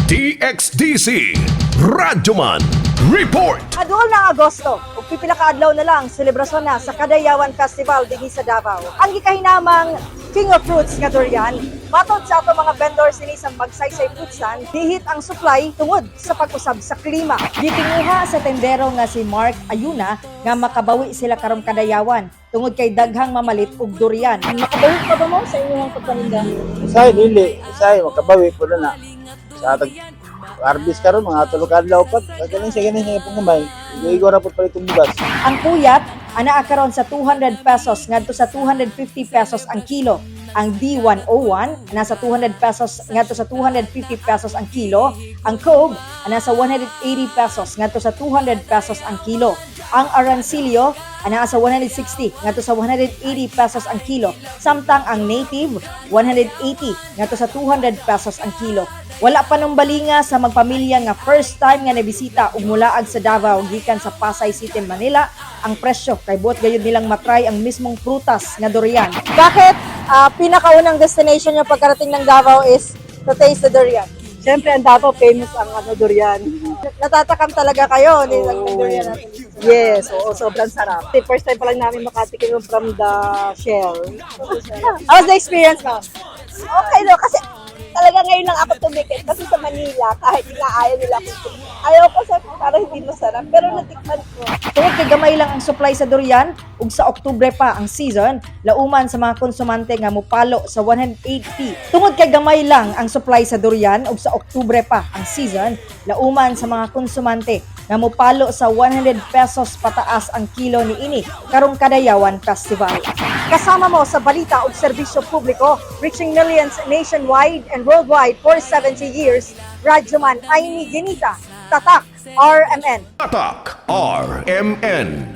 DXDC Radyoman Report. Adol na Agosto, ug pipila ka adlaw na lang, selebrasyon na sa Kadayawan Festival dinhi sa Davao. Ang gikahinamang King of Fruits nga durian, matod sa ato mga vendors dinhi sa Magsaysay Fruit Stand, dihit ang supply tungod sa pag-usab sa klima. Gitinguha sa tendero nga si Mark Ayuna nga makabawi sila karong Kadayawan tungod kay daghang mamalit og durian. Makabawi pa ba mo sa inyong pagpaninda? Usay dili, usay makabawi po na. Sa tag harvest karon, mga 3 ka adlaw pa. Kagaling sa ganin sa pangumay. Igo ra pud palit bugas. Ang puyat anaa karon sa 200 pesos ngadto sa 250 pesos ang kilo. Ang D101 nasa 200 pesos ngadto sa 250 pesos ang kilo. Ang Cove nasa 180 pesos ngadto sa 200 pesos ang kilo. Ang Arancilio anaa sa 160 ngadto sa 180 pesos ang kilo. Samtang ang Native, 180 ngadto sa 200 pesos ang kilo. Wala pa nung balinga sa magpamilya nga first time nga nabisita ug mulaag sa Davao gikan sa Pasay City, Manila ang presyo kay buot gayud nilang matry ang mismong prutas nga durian. Bakit pinakaunang destination niyo pagkarating ng Davao is to taste the durian? Siyempre, ang Davao, famous ang ano, durian. Natatakam talaga kayo ni ng durian natin. Yes, oo, sobrang sarap. The first time pa lang namin makatikim yung from the shell. How's the experience, ma'am? Okay no, kasi talaga ngayon lang ako tumikit kasi sa Manila, kahit inaayaw nila ako tumikit. Ayaw ko sa parang hindi masarap, pero natikman ko. Tungod kay gamay lang ang supply sa durian ug sa Oktubre pa ang season, lauman sa mga konsumante nga mopalo sa 180. Tungod kay gamay lang ang supply sa durian ug sa Oktubre pa ang season, lauman sa mga konsumante nga mopalo sa 100 pesos pataas ang kilo niini karong Kadayawan Festival. Kasama mo sa balita ug serbisyo publiko, reaching millions nationwide and worldwide for 70 years, Radyoman Aimee Ginita, Tatak, RMN. Tatak RMN.